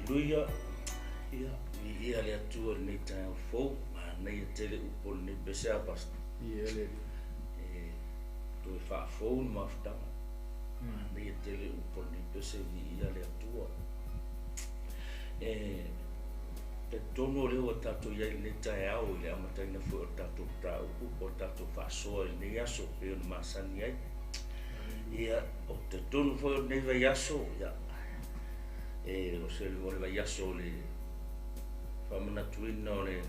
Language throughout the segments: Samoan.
Aleluia. Ia, viia le Atua i lenei taeao fou, manaia tele upu o lenei pese a Pastor. Ia le Alii. E toe faafou le mafutaga. Manaia tele upu o lenei pese, viia le Atua. E talitonu o lea ua tatou i ai i lenei taeao i le amataina foi o le tatou mataupu po o le tatou faasoa i lenei aso e pei ona masani ai. Ia, ou te talitonu foi o lenei vaiaso, ia, e o se o le vaiaso o le faamanatuina o le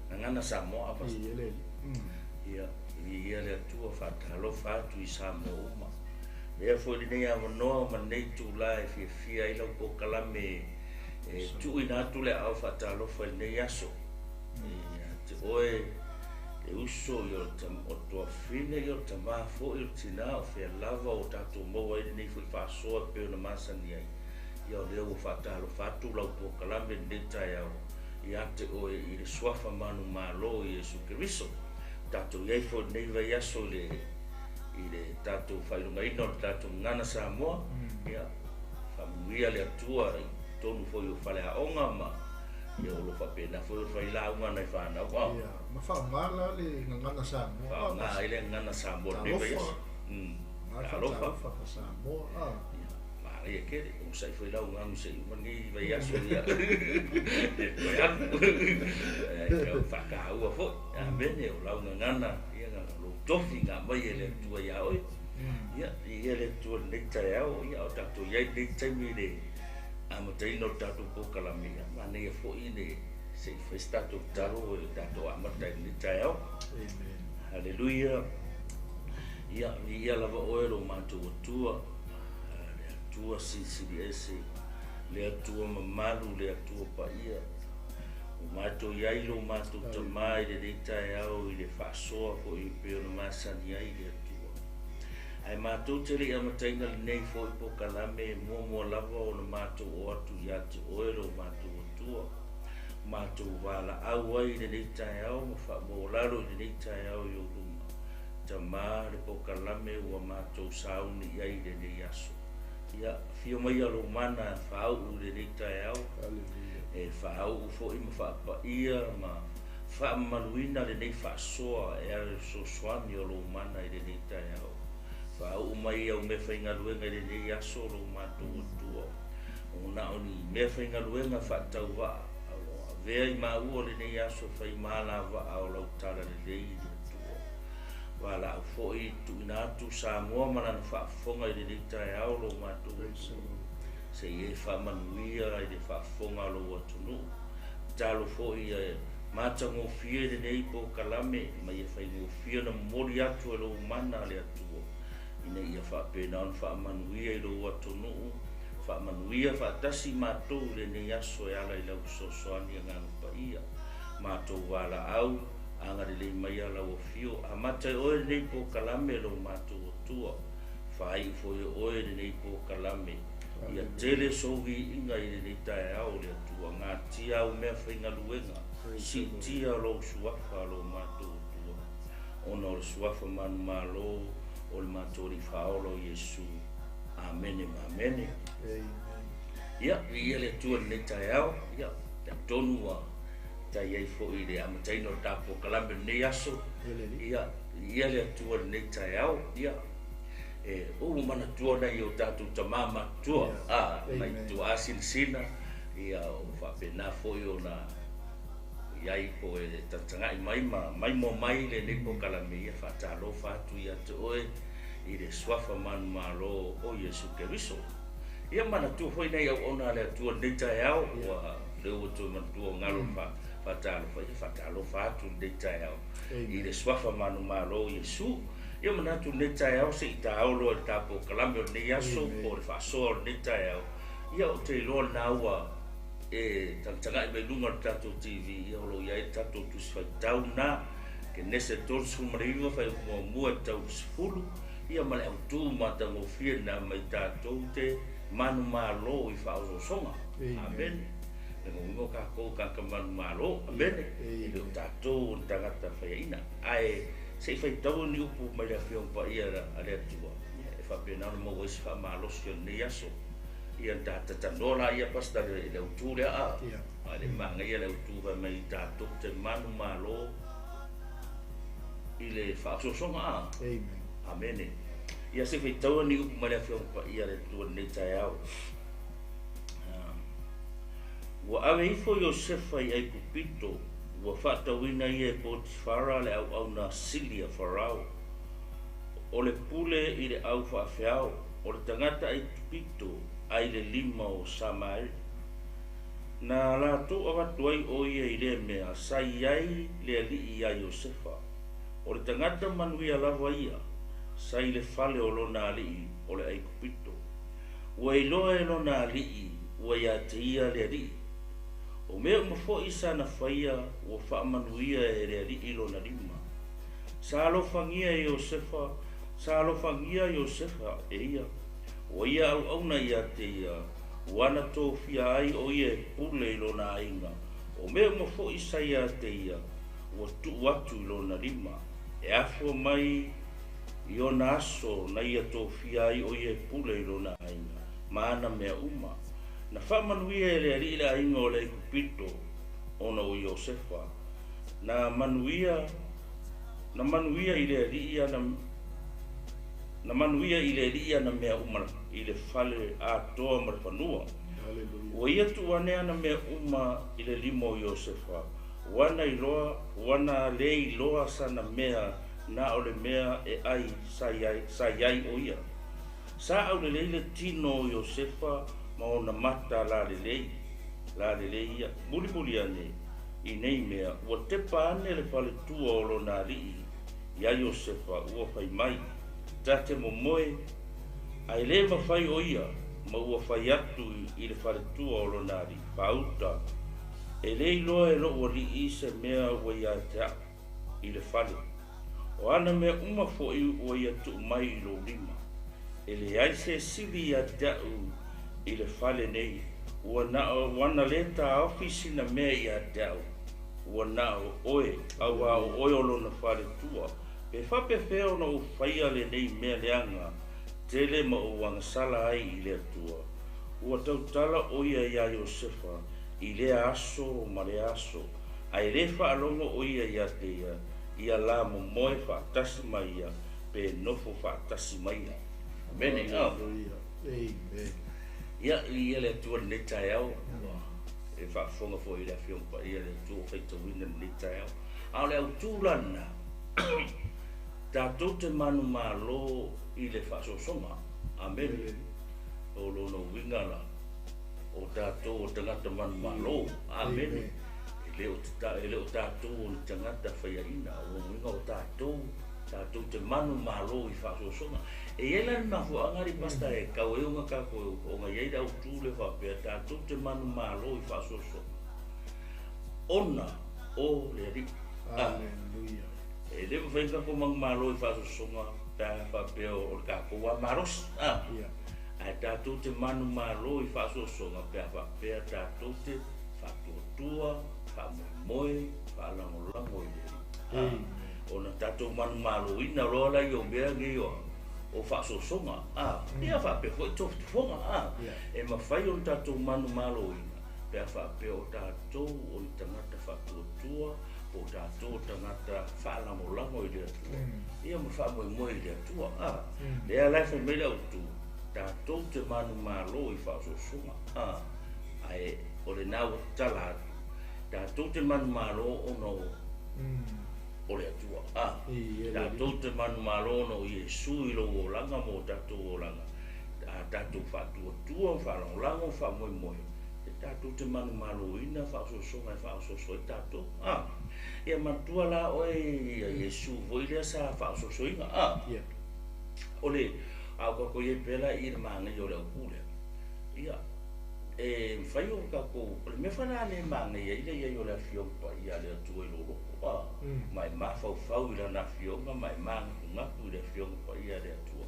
gagana Samoa a Pastor. Ia le Alii. Ia, viia le Atua, faatalofa atu i Samoa uma. Avea foi lenei avanoa ma lenei itula e fiafia ai lau polokalame e tuuina atu le aao faatalofa i lenei aso. Ia te oe le uso, ia o le tuafafine, ia o le tama foi, o le tina, o fea lava o tatou maua ai lenei foi faasoa e pei ona masani ai. Ia o lea ua faatalofa atu lau polokalame i lenei taeao ia te oe i le suafa manumalo o Iesu Keriso. Tatou i ai foi i lenei vaiaso i le i le tatou faailogaina o le tatou gagana Samoa. Ia, faamanuia le Atua i totonu foi o faleaoga ma ia o lo o faapena foi ona fai lauga a nai fanau. Ia, ma faaaoga la le gagana Samoa. Faaaoga ai le gagana Samoa i lenei vaiaso. Talofa. Talofa Samoa. Ia, manaia tele. Onosai foi lau gagu se i uma lenei vaiaso ia. E toe alu. E faataua foi. Amene, o lau gagana, ia lou tofi na aumai e le Atua ia oe. Ia, viia le Atua i lenei taeao, ia o tatou i ai i lenei taimi i le amataina o le tatou polokalame, ia manaia foi le se i fai se tatou tatalo e tatou amata i lenei taeao. Amen. Haleluia. Ia, viia lava oe lo matou Atua, le Atua silisili ese, le Atua mamalu, le Atua paia. Ua matou i ai lo matou Tama i lenei taeao i le faasoa foi e pei ona masani ai le Atua. Ae matou te le i amataina lenei foi polokalame e muamua lava ona matou oo atu ia te oe lo matou Atua. Matou valaau ai i lenei taeao ma faamaualalo i lenei taeao i ou luma. Tama, le polokalame ua matou sauni i ai i lenei aso. Ia, afio maia lou mana faauu i lenei taeao. E faauu foi ma faapaia ma faamamaluina lenei faasoa e ala i le fesoasoani o lou mana i lenei taeao. Faauu mai au meafaigaluega i lenei aso lo matou Atua. Ua na o ni meafaigaluega faatauvaa, a ua avea i maua lenei aso e fai malavaa o lau talalelei i le Atua. Valaau foi tuuina atu Samoa ma lana faafofoga i lenei taeao lo matou Atua. Se i e faamanuia i le faafofoga a lou atunuu. Tatalo foi ia matagofie lenei polokalame ma ia faigofie ona momoli atu e lou mana le Atua, ina ia faapena ona faamanuia i lou atunuu, faamanuia faatasi matou i lenei aso e ala i lau fesoasoani Agaga Paia. Matou valaau, agalelei maia lau afio, amata e oe lenei polokalame lo matou Atua. Faaiu foi e oe lenei polokalame, ia tele sou viiga i lenei taeao le Atua, gatia au meafaigaluega, siitia lou suafa lo matou Atua, ona o le suafa manumalo o le matou Alii Faaola o Iesu. Amene ma amene. Ia, viia le Atua i lenei taeao. Ia, talitonu ua tai ai foi i le amataina o le tatou polokalame i lenei aso. Ia, viia le Atua i lenei taeao. Ia, e ua manatua nai o tatou tama matutua, nai tuaa sinasina, ia o faapena foi ona i ai po e tagatagai mai ma maimoa mai lenei polokalame. Ia faatalofa atu ia te oe i le suafa manumalo o Iesu Keriso. Ia manatua foi nai auauna a le Atua i lenei taeao, ua lea ua toe manatua o galo faatalofa, ia faatalofa atu i lenei taeao i le suafa manumalo o Iesu. Ia manatu i lenei taeao se i taolo ai le tatou polokalame o lenei aso po o le faasoa o lenei taeao. Ia ou te iloa lena ua e tagatagai mai luga o le tatou TV, ia o lo o i ai le tatou tusi faitau lena, Kenese 39 fuaiupu muamua e tau i le 10, ia ma le autu matagofie lena mai tatou te manumalo i faaosoosoga. Amene. Le uiga o tatou tagata manumalo. Amene. E le o tatou o ni tagata faiaina. Ae se i faitaua ni upu mai le Afioga Paia a le Atua, e faapena ona maua ai se faamalosi o lenei aso. Ia na tatanoa la ia pastor le autu lea a. A le manaia le autu fai mai tatou te manumalo i le faaosoosoga a. Amen. Amene. Ia se i faitaua ni upu mai le Afioga Paia a le Atua i lenei taeao. Ua ave ifo Iosefa i Aikupito, ua faatauina ia e Potifara le auauna sili a Farao, o le pule i le au faafeao, o le tagata Aikupito ai le lima o Samaele. Na latou avatu ai o ia i lea mea sa i ai le alii ia Iosefa. O le tagata manuia lava ia, sa i le fale o lona alii o le Aikupito. Ua iloa e lona alii ua ia te ia le alii. O mea uma foi sa na faia ua faamanuia e le alii lona lima. Sa alofagia Iosefa, sa alofagia Iosefa e ia. Ua ia auauna ia te ia, ua na tofia ai o ia e pule i lona aiga. O mea uma foi sa ia te ia, ua tuu atu i lona lima. E afua mai i ona aso na ia tofia ai o ia e pule i lona aiga, ma ana mea uma. Na faamanuia e le alii le aiga o le Aikupito ona o Iosefa. Na manuia i le alii ana na manuia i le alii ana mea uma i le fale atoa ma le fanua. Ua ia tuuane ana mea uma i le lima o Iosefa. Ua na le iloa sana mea na o le mea e ai sa iai o ia. Sa aulelei le tino o Iosefa ma ona mata la lelei ia. Mulimuli ane i nei mea, ua tepa ane le faletua o lona alii ia Iosefa ua fai mai, ta te momoe, ae le mafai o ia, ma ua fai atu i le faletua o lona alii, faauta, e le iloa e lou alii se mea ua ia te au i le fale. O ana mea uma foi ua ia tuu mai i lou lima. E leai se sili ia te au i le fale nei, ua na le taofi sina mea ia te au, ua na o oe, auā o oe o lona faletua. Pe faapefea ona ou faia lenei mea leaga, tele ma ou agasala ai i le Atua. Ua tautala o ia ia Iosefa i lea aso ma lea aso, ae le faalogo o ia ia te ia, ia la momoe faatasi mai ia, pe nofo faatasi mai ia. Amene. Amen. Ia ia le Atua lenei taeao, e faafofoga foi i le Afioga Paia le Atua o faitauina lenei taeao. A o le autū lana, tatou te manumalo i le faasoasoga. Amene. O lona uiga la, o tatou o tagata manumalo. Amene. E le o tatou o ni tagata faiaina. O lona uiga o tatou te manumalo i faasoasoga. E iai la le mafuaaga le pasta e kau ai ona tatou ona iai le autū le faapea tatou te manumalo i faasoasoga. Ona o le alii. Hallelujah. E le mafai ona tatou manumalo i faasoasoga pe a faapea o le tatou a malosi. Ae tatou te manumalo i faasoasoga pe a faapea tatou te faatuatua, faamoemoe, faalagolago i le alii. Ona tatou manumaloina loa la i o mea nei o faasoasoga. Ia faapea foi tofotofoga. E mafai ona tatou manumaloina pe a faapea o tatou o ni tagata faatuatua, po o tatou o tagata faalagolago i le Atua, ia ma faamoemoe i le Atua. Lea la e fai mai le autū, tatou te manumalo i faasoasoga. Ae o lena ua tatala atu, tatou te manumalo ona o le Atua. Tatou te manumalo ona o Iesu i lou olaga ma o tatou olaga. Tatou faatuatua, faalagolago, faamoemoe, e tatou te manumaloina faasoasoga e faasoaso ai tatou. Ia manatua la oe ia Iesu foi lea sa faasoasoina. O le a o tatou iai pea la i le magaia o le autū lea. Ia, e mafai o tatou, o le mea foi la le magaia ai le iai o le Afioga Paia a le Atua i lou loto. Ma e mafaufau i lana afioga, ma e manatunatu i le Afioga Paia a le Atua.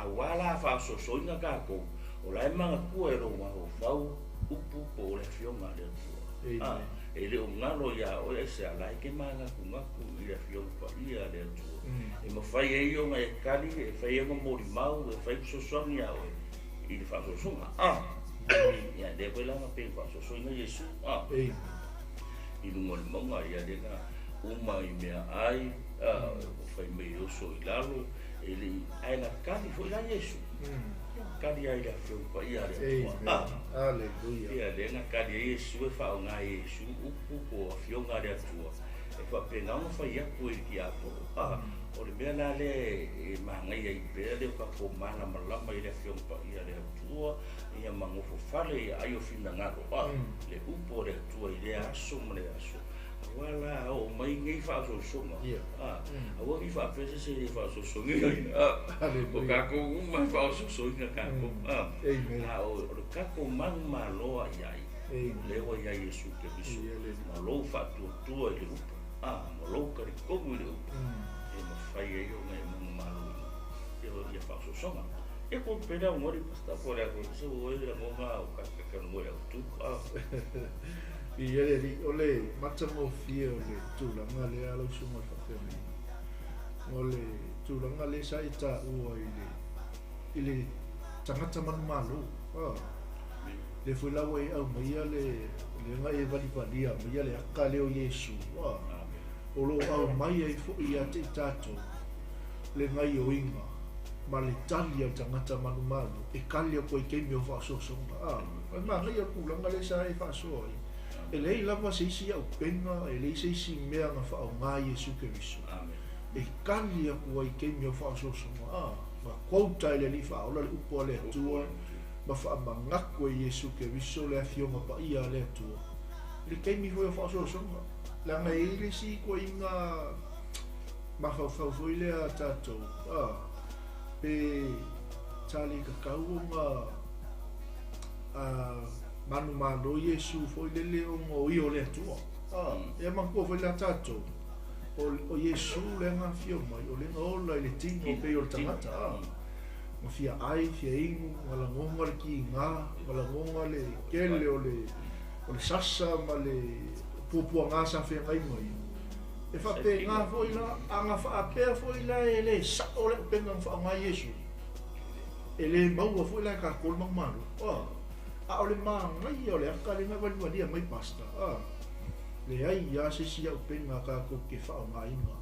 Auā la faasoasoina tatou, o la e manatua e lou mafaufau upu po o le Afioga a le Atua. E le o galo ia oe aisea la e te manatunatu i le Afioga Paia a le Atua. E mafai ai ona e kali, e fai ai ona molimau, e fai fesoasoani ia oe i le faasoasoga. Ia lea foi la na pei faasoasoina Iesu. I luga o le mauga, ia lea na uma i mea ai, o fai mai oso i lalo, e le ae na kali foi la Iesu. Kali ai le Afioga Paia a le Atua. Hallelujah. Ia lea na kali ai Iesu e faaaoga e Iesu upu po o Afioga a le Atua. E faapena ona fai atu e le tiapolo. O le mea la lea e magaia ai pea le o tatou malamalama i le Afioga Paia a le Atua, ia ma nofofale ia ai o finagalo. Le upu o le Atua i lea aso ma le aso. Auā la a oo mai nei faaosoosoga, aua ne i faapea se isi e le faaosoosoina ai, o tatou uma e faaosoosoina tatou, a o le tatou manumalo i ai, o lea ua i ai Iesu Keriso, ma lou faatuatua i le upu, ma lou talitonu i le upu, e mafai ai ona e manumaloina ia faaosoosoga. Ia ko pele au ngori pasta ko le ko se o e lagona o ka ka ka au tu. Ia le alii, o le matagofie o le tulaga lea lau susuga i le faafeagaiga, o le tulaga lea sa e taua i le, i le tagata manumalo. Ah, lea foi la ua e aumaia le, lea na e valivalia maia le aka lea o Iesu. Ah, o lo o aumai ai foi ia te i tatou le gaioiga ma le tali a le tagata manumalo e kali atu ai i taimi o faaosoosoga. A, o le manaia o le tulaga lea sa e faasoa ai. E leai lava se isi auupega, e leai se isi mea na faaaoga Iesu Keriso e kali atu ai i taimi o faaosoosoga. A, na quota e le Alii Faaola le upu a le Atua ma faamanatu e Iesu Keriso le Afioga Paia a le Atua i le taimi foi o faaosoosoga. Leaga e i ai le isi ituaiga mafaufau foi lea a tatou, a, pe sa le tatau ona a, manumalo Iesu foi lele ona o ia o le Atua. A, ia manatua foi la tatou, o, o Iesu lea na afio mai, o lea na ola i le tino pei o le tagata, a, na fia ai, fia inu, na lagona le kiga, na lagona le tele o le, o le sasa ma le puapuaga sa feagai ma ia. E faapena foi la, a na faapea foi la e le sa'o le upega na faaaoga Iesu, e le maua foi la e tatou le manumalo. A, a o le manaia o le aka lea na valivalia mai Pastor, a, leai a se isi auupega tatou te faaaogaina,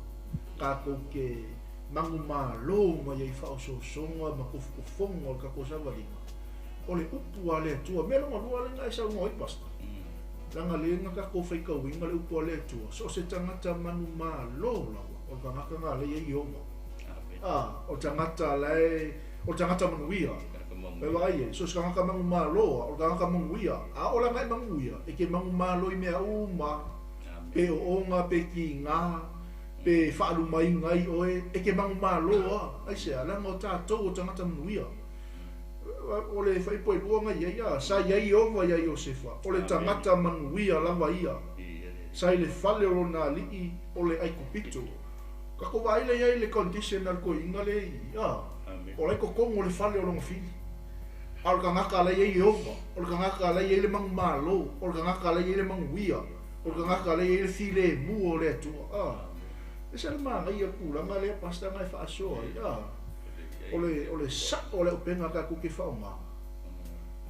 tatou te manumalo mai ai i faaosoosoga ma tofotofoga o le tatou savaliga, o le upu a le Atua. Mea lona lua lea na e saunoa ai Pastor, Leaga lea na tatou faitauina le upu a le Atua, so o se tagata manumalo lava, o le tagata na lea e i ai Ieova. A, o le tagata la e, o le tagata manuia. E vaai ai, so o se tagata manumalo a, o le tagata manuia. A oo la na e manuia, e te manumalo i mea uma, pe ooga, pe kiga, pe faalumaina ai oe, e te manumalo a. Aisea? Leaga o tatou o tagata manuia. O le faaipoipoa na i ai, a, sa i ai Ieova iā Iosefa, o le tagata manuia lava ia, sa i le fale o lona alii o le Aikupito. Tatou vaai la i ai i le condition a le toeaina lea i, a, o la e i totonu o le fale o lona fili. A o le tagata la i ai Ieova, o le tagata la i ai le manumalo, o le tagata la i ai le manuia, o le tagata la i ai le filemu o le Atua, a. E ese le manaia o le tulaga lea, Pastor, na e faasoa ai, a. O le, o le sa'o o le auupega tatou te faaaoga,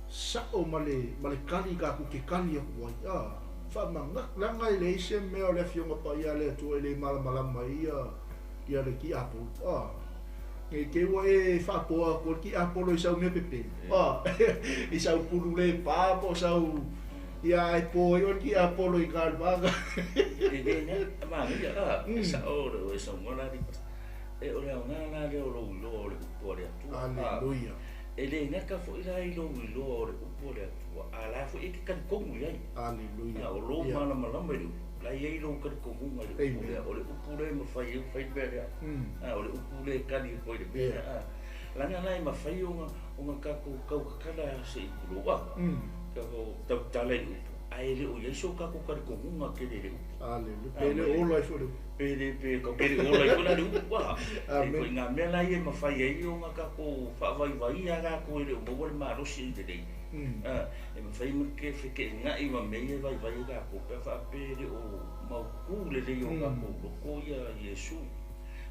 sa'o ma le, ma le kali tatou te kali atu ai, a, faamanatu, leaga e leai se mea o le Afioga Paia a le Atua e le malamalama ai ia, ia le tiapolo, a. Ne i te i ua e faapoa atu ai le tiapolo i sau mea pepelo, a, i sau pulu lepa po o sau, ia ae po ai oe le tiapolo i galuaga. E le manaia, a, e sa'o le oe saunoa la alii pastor. E o le aoga la lea o lou iloa o le upu a le Atua. Aleluia. E le gata foi la i lou iloa o le upu a le Atua, a la foi e te talitonu i ai. Aleluia. O lou malamalama i le upu, la e i ai lou talitonuga i le upu lea. O le upu lea e mafai ai ona fai le mea lea. O le upu lea e tali atu ai i le mea lea. Leaga la e mafai ona ona tatou tautatala se i tulou a, tatou tautala i le upu, ae le o i ai so tatou talitonuga tele i le upu. Aleluia. Pe le o ola ai foi le upu. Pe le pe pe le ola ai foi la le upu a. E ituaiga mea la ia e mafai ai ona tatou faavaivaia latou e le o maua le malosi lelei. E mafai ona ke feteenai ma mea ia e vaivai ai tatou pe a faapea e le o mautu lelei o tatou loto ia Iesu.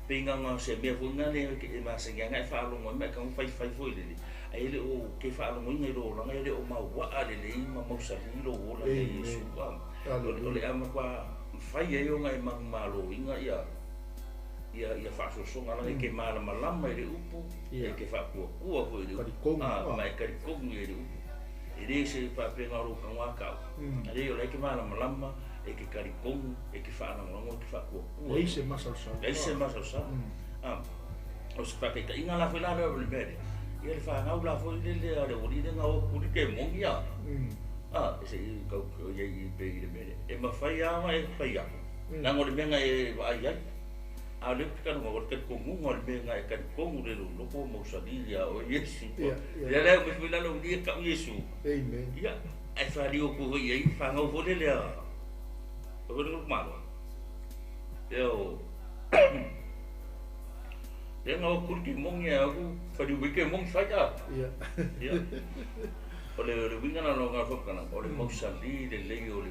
Pei na ona se mea foi lena lea e masani lava ona e faalogo ai ma e tago faifai foi lele, ae le o ke faalogoina i lou olaga e le o mauaa lelei ma mausali lou ola ia Iesu. O le a matua mafai ai ona e manumaloina ia ia ia faasoasoga leaga e te malamalama i le upu, e te faatuatua foi i le upu, ma e talitonu i ai i le upu. E le se faapena o lou tago tau, a leai o la e te malamalama, e te talitonu, e te faalagolago, e te faatuatua. Leai se masalosalo. Leai se masalosalo. O se faataitaiga la foi la lea o le mea lea, ia le fanau la foi lele a le aualii lea na o atu le kemoni a. A, e se i kau o iai i pe i le mele. E mafai lava ona e fai aku. Leaga o le mea na e vaai ai. A o lea ou te talanoa, o le talitonuga o le mea na e talitonu le lou loto ua mausali ia oe Iesu. Ia lea ua foi lalo i tau Iesu. Amen. Ia, ae faliu atu foi i ai fanau foi lele a foi le malo. Ia o lea na o kuli ke mongi a aku faliu mai ke mongi fai a. Ia. O le uiga lena o lona faamatalaga, o le mausali lelei o le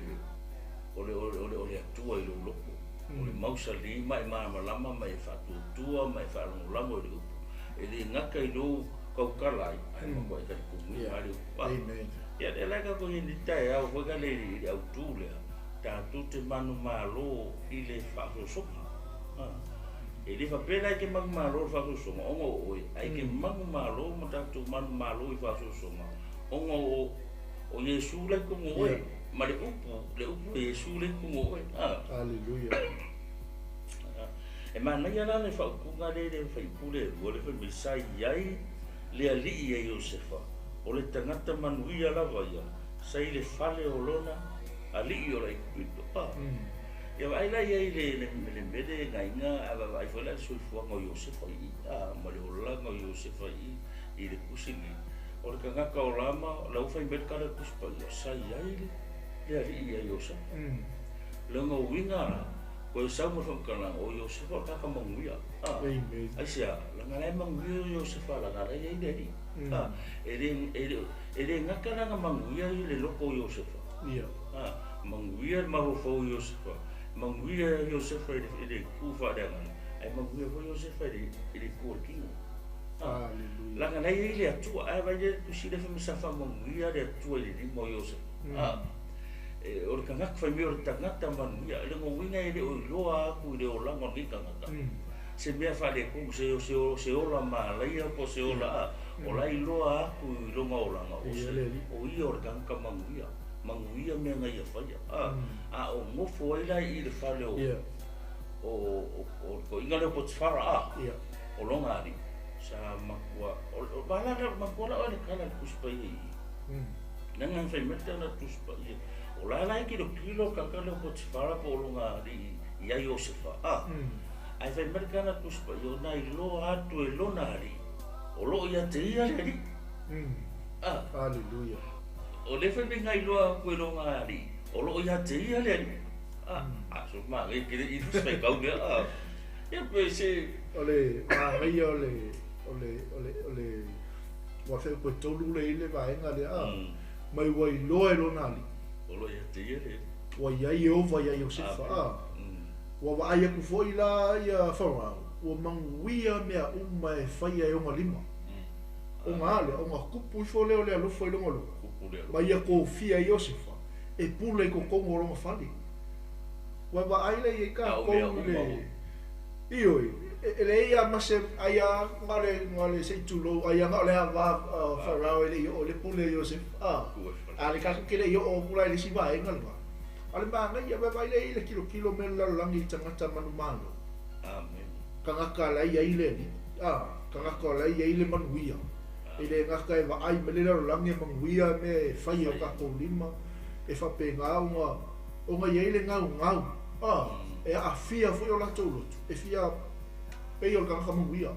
o le o le o le Atua i lou loto. O le mausali ma e malamalama ma e faatuatua ma e faalagolago i le upu. E le gata i lou tautala ai, ae matua e talitonuina lava le upu. Amen. Ia lea la tatou i ai nei taeao foi lea i le autu lea, tatou te manumalo i le faasoasoga. E le faapea la e te manumalo i le faasoasoga ona o oe, ae te manumalo ma tatou manumalo i faasoasoga ona o Iesu la i totonu o oe, ma le upu o Iesu la i totonu o oe. Hallelujah. E manaia la le faaupuga lea i le fuaiupu lea e lua, le fai mai sa i ai le alii ia Iosefa, o le tagata manuia lava ia, sa i le fale o lona alii o le Aikupito. Ia vaai la i ai le mele gaiga, a vaai foi la i le soifuaga o Iosefa i i, ma le olaga o Iosefa i i i le tusi lenei. O le tagata o lama, la ua fai mai le tala i le Tusi Paia, sa i ai le alii ia Iosefa. Lona uiga la, koe sau ma le faamatalaga, o Iosefa o le tagata manuia. Amen. Aisea, leaga la e manuia o Iosefa, leaga la e i ai le alii. E le gata la na manuia i le loto o Iosefa. Manuia le mafaufau o Iosefa, manuia Iosefa i le itu faaleagaga, ae manuia foi Iosefa i le itu o le tino. Hallelujah. Leaga la e i ai le Atua, ae vaai le tusi lea fai mai sa faamanuia le Atua i le lima o Iosefa. O le tagata fai mai o le tagata manuia, le uiga e le o iloa atu i le olaga o lenei tagata. Se mea faaletonu, se ola malaia po se ola a, o la iloa atu i lona olaga, o ia o le tagata manuia, manuia mea na ia faia. A o nofo ai la i le fale o o toeaiina lea o Potifara a, o lona alii, sa matua, o valala matua la o le tala i le Tusi Paia i i. Leaga na fai mai le tala i le Tusi Paia, o la la e kilokilo le tagata lea o Potifara po o lona alii ia Iosefa a. Ae fai mai le tala i le Tusi Paia, o na iloa atu e lona alii, o loo ia te ia le alii. Hallelujah. O le fai mai na iloa atu e lona alii, o loo ia te ia le alii. A so ma le kele i le fai kau lea. Ia pe se O le manaia o le o le o le o le ua fai koe tolu le i le vaega lea. Mai ua iloa e lona alii. O loo ia te ia le. Ua iai Ieova ia Iosefa. Ua vaai aku foi la ia Farao, ua manuia mea uma e faia e ona lima. Ona ale, ona kupu ifo lea o le alofa i lona loto. Kupu le alofa. Ma ia kofia Iosefa, e pule i totonu o lona fale. Ua vaai le ia i tatou i le Ioi, e le ia ma se ai a ngale se tulou ai a ngale ava Farao e le i o le pule Iosefa. A le tatou ke le i o kula i le si vaega lena. A le manaia vaai le i le kilokilo me le lalolagi i tagata manumalo. Amen. Tagata la ia i le alii. Tagata la ia i le manuia. E le gata e vaai ma le lalolagi e manuia me e fai e o tatou lima. E faapena ona iai le gaugau. E aafia foi o latou loto. E fia pei o le tagata manuia.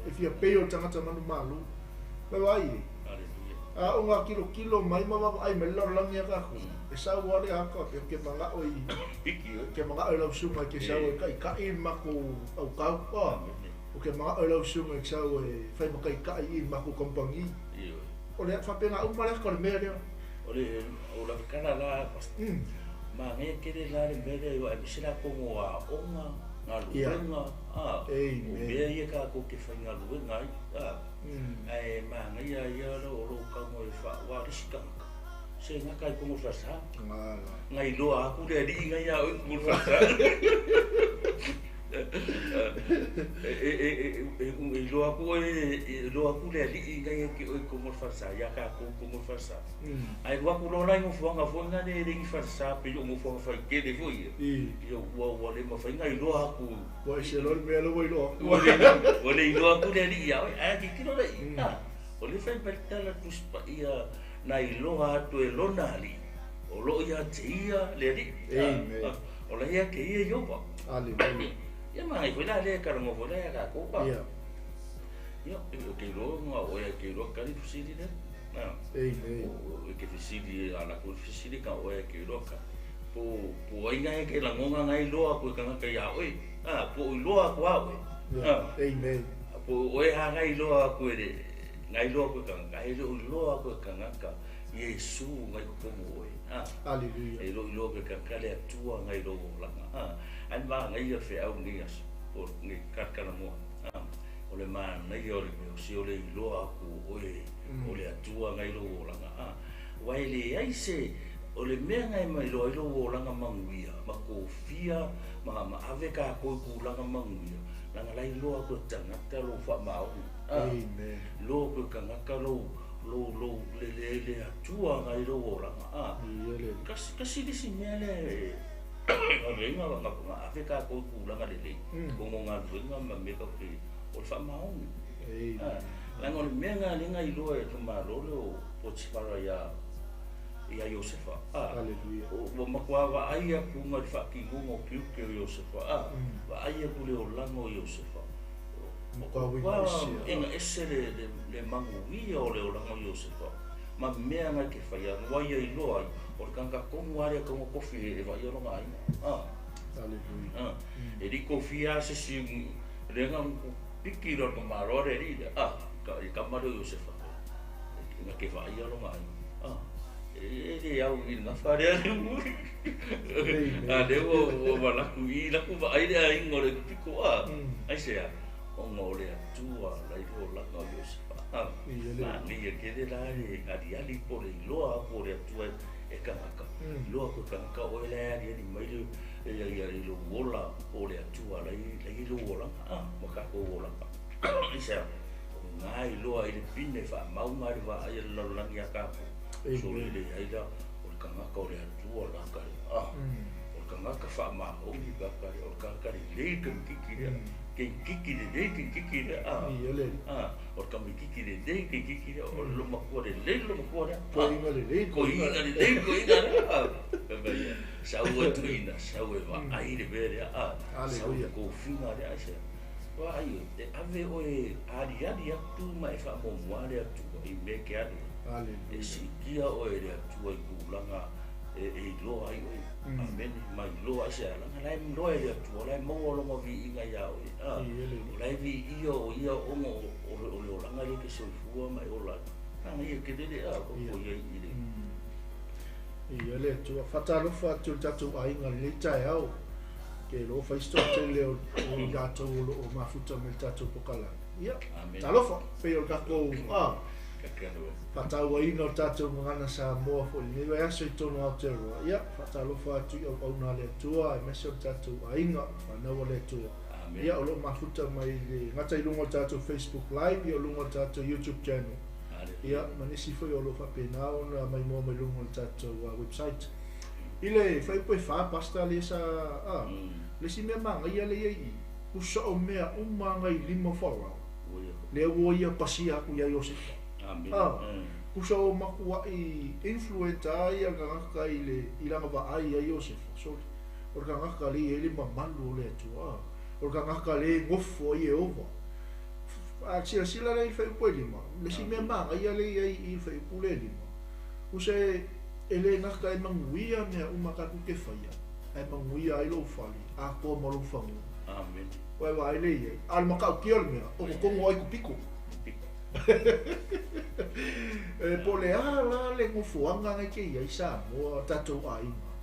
E fia pei o le tagata manumalo. Ma vaai e. Hallelujah. A o ngā kilokilo mai ma vaai mai le lalolagi a tatou. E sau ale aka pe ke mangao i Piki oi. Ke mangao i lau suga ke sau e kaikai makou au kau. O ke mangao i lau suga ke sau e fai ma kaikai i makou kompani. O le faapena uma le aka o le mea lea. O le o la kala la ma nge kele la le mea lea o se la kongo a onga galuega a. Amen. O mea ia ka ko ke fai galuega ai. Ae manaia ia le o lou kauga e faaua le isi tagata. Se gata i kogo falesa. Ngala. Ngai loa aku le alii ngai ia oe i kogo falesa. E iloa aku oe, e iloa aku le alii ngai e ke oe i kogo falesa, ia tatou i kogo falesa. Ae alu atu loa la i nofoaga foi na le le i falesa pe i o nofoaga faitele foi ia. Ia ua le mafai na iloa aku. Ua ese loa le mea lea ua iloa aku. Ua le iloa aku le alii ia oe. Ae tilotilo lea i. O le fai mai le tala Tusi Paia na iloa atu e lona alii. O loo ia te ia le alii. Amen. O la ia te ia Ieova. Aleluia. Ia magai foi la lea kalagoa foi la ia tatou. Ia. Ia, e ke iloa nga oe e ke iloa kali fesili lea. Amen. E ke fesili a la ku fesili ka oe e ke iloa ka. Po po ai ngai ke lagoga ngai loa ku kanga ka ia oe. Po iloa ku a oe. Ia. Amen. Po oe ha ngai loa ku le ngai loa ku kanga ka e lo iloa ku kanga ka Iesu ngai ko komu oe. Aleluia. E lo iloa ku kanga le atua ngai lo langa. Ai ma ngai ia fe au ngai aso. O ngai kakala moa. O le manaia o le mea o se o le iloa aku oe o le Atua ngai lou olaga. Aua e leai se o le mea ngai mai loa ai lou olaga manuia ma kofia ma ave kākou i kulaga manuia leaga la iloa aku e tagata lou faamaoni. Amen. Iloa aku e tagata lou lou lou le le le Atua ngai lou olaga. Ia le. Kasi kasi le isi mea lea e galuega nga ave kākou i kulaga lelei ona o galuega ma mea tatou o le faamaoni. Amen. Leaga o le mea lena lea na iloa e le Malo lea o Potifara ia Iosefa. Aleluia. Ua matua vaai atu i le faatinoga o tiute o Iosefa. Vaai atu le olaga o Iosefa. Matua uiga ese. Ega ese le manuia o le olaga o Iosefa. Ma mea ngai ke whaia, ua ia iloa ai, o le kanga tonu a lea kaunga kofi e vaai o longa aiga. Aleluia. E li kofi a se si le nga piki lo ka maro le li i ka maro Iosefa. Nga ke vaai o longa aiga. E le au i nga whare a le muri. Le ua malaku i laku vaai le ainga o le piko Ai se a, o nga o le Atua lai lo langa o Iosefa. Ia le. Ma ni e kele la le ali ali po le iloa aku o le Atua e kangaka. Iloa aku e kangaka o e le ali ali mai le e ia ia i lo ola o le Atua lai lai lo olaga ma kākou olaga. Ai se a, o ngā iloa i le pine wha mau ngā le vaai a le lalolagi a kākou. So le le ai la o le kangaka o le Atua la ka le. O le kangaka wha maoni ka ka le o le kangaka le lei ka kiki lea. Ke kiki le lei ke kiki lea. Ia le. O le kamikiki le lei ke kiki lea. O le lomakua le lei lomakua lea. Koiga le lei. Koiga le lei koiga lea. Ia sau atu ina sau e vaai le mea lea. Sau Aleluia. kofiga lea ai se. Wa ai e ave oe ali ali atu ma e whaamomoa le Atua i mea ke alu. E Aleluia. sikia oe le Atua i kulaga e iloa ai oe. Amen. Ma iloa ai se alanga la e mloa e le Atua la e maua longa viiga ia oe. Ia le. O la e viia o ia ona o le olaga le ke soifua ma e ola ai. Langa ia ke lele ko Ia. ko ia i le. Ia le Atua. Whatalofa atu le tatou aiga le taeao. Ke lo whaisto te le o i latou o lo o mafuta me le tatou pokalani. Ia. Amen. Talofa. Pei o le kākou, Kakalo. whatauaina o tatou gagana Samoa foi lenei vaiaso i tonu Aotearoa. Ia, whatalofa atu i auauna a le Atua, aemaise o le tatou aiga, whanau a le Atua. Amen. Ia, o loo mafuta mai le gata i luga o le tatou Facebook Live, ia o luga o le tatou YouTube channel. Aleluia. Ia, ma nisi foi o loo faapena ona maimoa mai luga o le tatou website. I le fuaiupu e 4, pastor le sa, le isi mea magaia le ia i, usa o mea uma agai i lima o Farao. Ua ia. Lea ua ia pasia aku ia Iosefa. Amen. Usa o makuai influenza ai a gagaka i le i langa vaai ia Iosefa. So, o le gagaka le ia le mamalu o le Atua. O le gagaka le ngofo ai e ova. A sila sila le i fuaiupu e 5. Le si mea magaia le ia i fuaiupu le 5. Usa e le ngaka e manguia mea uma ka ke whaia. E manguia ai lou fale, a koa ma lou whangu. Amen. Oe vaai le ia. A le makau kia le mea, o kokongo ai ku piko. Piko. E po le a la le ngofoanga ngai ke ia i Samoa, tatou aiga.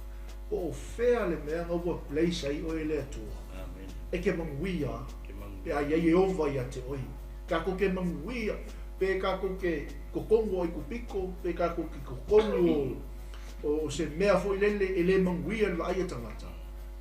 Po o fea le mea ngā ua place ai oe le Atua. Amen. E ke manguia, Ke manguia. pe ai ai e ova ia te oi. Kako ke manguia, pe kako ke kokongo ai ku piko, pe kako ke kokongo o se mea foi lele e le manguia le vaai a tangata.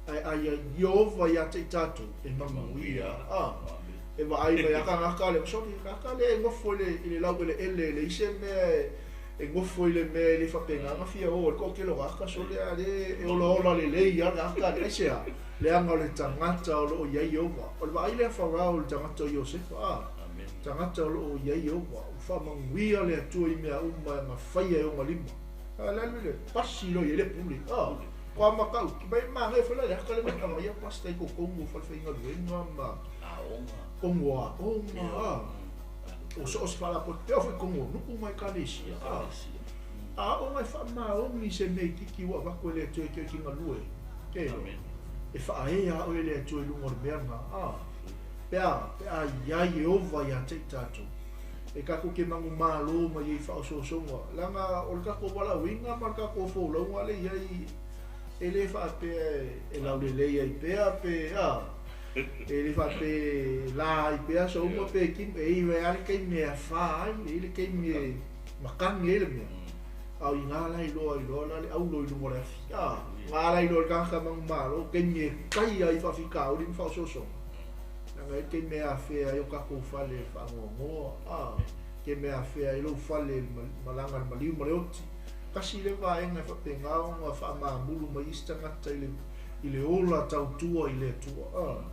Ai ai ai Iova ia te i tātou, e manguia. Amen. E vaai mai aka ngaka le, sorry, ngaka le e ngofo i le, i le lau ele ele, le ise mea e ngofo i le mea e le whapenga, ngā fia o, le ko'okelo ngaka, so le a le, e ola ola le lei a ngaka le, aise a, le anga o le tangata o loo iai Iova. O le vaai lea Farao o le tangata o Iosefa, Amen. Tangata o loo iai Iova. O wha manguia le Atua i mea uma e ngā whaia e o ngā lima. A le alu le pasi loa i ai le pule. A, kwa makau, ki mai manaia foi la le aka le na aumaia pastor i totonu o falefaigaluega ma Aoga. Tonu o aoga, a. O so o se faalapotopotoga foi i totonu o nuu ma ekalesia, a. Aoga e faamaoni se mea itiiti ua avatu e le Atua e te e galue. Ke iloa. E faaea oe e le Atua i luga o le mea lena, a. Pe a, pe a iai Ieova ia te i tatou. E tatou te manumalo mai ai faaosoosoga, leaga o le tatou valaauina ma le tatou folauga lea e i ai, e le faapea e laulelei ai pea pe a, e le faapea e la ai pea aso uma pe kimo, e i ai lava le taimi e afa ai, e i ai le taimi e matagi ai le mea. A o ina la iloa ai loa la le aulo i luga o le afi, a, ina la iloa e le tagata manumalo taimi e tai ai faafitauli ma faaosoosoga. Leaga e i ai le taimi e afea ai o tatou fale i le faanoanoa, a, taimi e afea ai lou fale i le malaga a le maliu ma le oti. Tasi lea vaega e faapena ona faamamulu mai isi tagata i le, i le ola tautua i le Atua, a.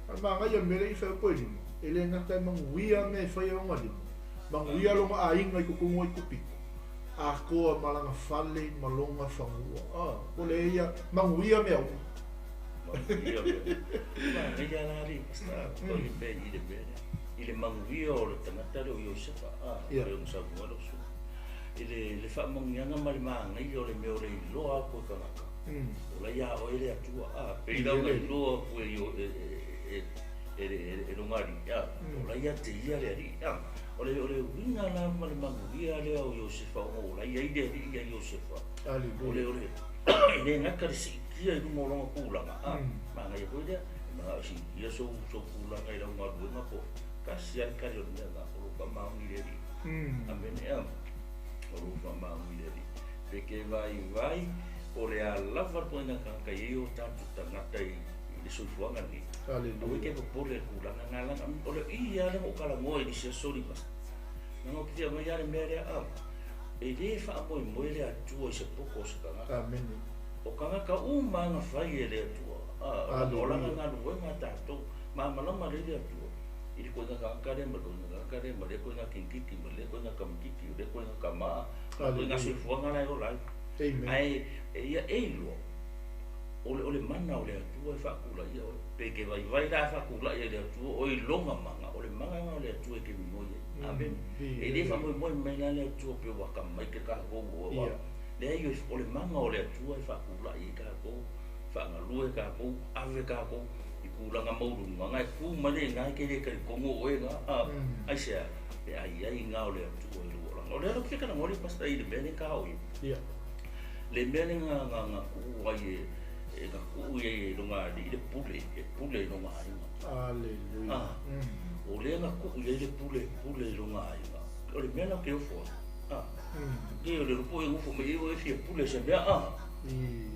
A o le manaia o le mea lea i fai atu e lima, e le gata e manuia mea e fai e lona lima, manuia lona aiga i totonu o Aikupito, atoa ma lana fale ma lona fanua, a. O le ia, manuia mea uma. Manuia mea. Manaia la alii pastor, o le mea i le mea lea. I le manuia o le tagata lea o Iosefa, a, pei ona saunoa lou sui. I le faamanuiaga ma le manaia o le mea o le iloa aku e tagata, o la ia oe le Atua, a, pei la ona iloa aku e e lona alii, a, o la ia te ia le alii, a. O le uiga la ma le manuia lea o Iosefa ona o la ia i le alii ia Iosefa. O le, o le, e le gata le siitia i luga o lona tulaga, a, manaia foi lea, e manao e siitia sou tulaga i lau galuega po o tasi lava le tali o le mea lena, o lou faamaoni i le Alii. Amene, a, o lou faamaoni i le Alii. Pe ke vaivai, po o le a lava le ituaiga tagata e i ai o tatou tagata i le soifuaga lenei. Aua e te popole i le tulaga lena, leaga o le i lava lea na ou talanoa i le isi aso lima, leaga ou te fia aumaia lava le mea lea, a, e le faamoemoe le Atua i se poto o se tagata. Amene. O tagata uma lava na fai e le Atua, a, o lana galuega a tatou, malamalama lelei le Atua i le ituaiga tagata lea ma le ituaiga tagata lea ma lea ituaiga kinikiki ma lea ituaiga tamaititi, o lea ituaiga tama, ma ituaiga soifuaga la e ola ai. Ae ia e iloa, o le mana o le Atua e faatulaia oe. Pe ke vaivai la a faatulai e le Atua oe i lona mana, o le mana lena o le Atua e te minoi ai. Amene. E le faamoemoe mai la le Atua pe ua atamai ke tatou ua, leai, o le mana o le Atua e faatulai ai tatou, faagalue tatou, ave tatou i tulaga maualuluga, na e tu mai le ina e te le talitonu o oe na, a, aisea, pe a i ai ina o le Atua i lou olaga. O lea la ou te fia talanoa le pastor i le mea lea ta o i ai. Le mea lea na tuu ai e, na tuu i ai e lona alii le pule, e pule i lona aiga. Aleluia. O lea na tuu i ai le pule, e pule i lona aiga. O le mea la ou te ofo ai. Ke o le iloa po o e nofo mai ai oe e fia pule i se mea, a.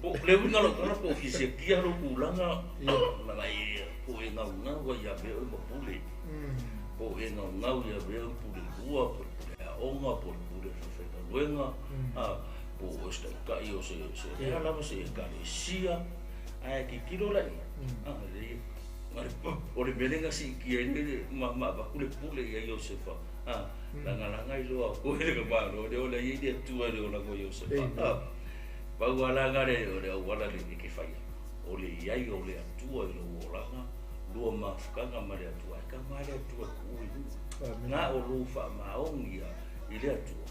Po o le uiga o lau tala po o fia siakia lou tulaga, leaga po o e gaugau ai ia mea oe ma pule. Po o e gaugau ia mea oe pule lua, po o le pule aoga, po o le pule faifaigaluega, po o oe se taitai o se le a lava se ekalesia, ae tilotilo la i ai, o le mea lea na siitia ai le ma avatu le pule ia Iosefa, lagalaga iloa atu ai le tamaloa lea o la e i ai le Atua i le olaga o Iosefa. Pau lava la lena o le auala e te faia, o le i ai o le Atua i lou olaga, lua mafutaga ma le Atua, ae tama le Atua e tuu i luga. Na o lou faamaoni i le Atua,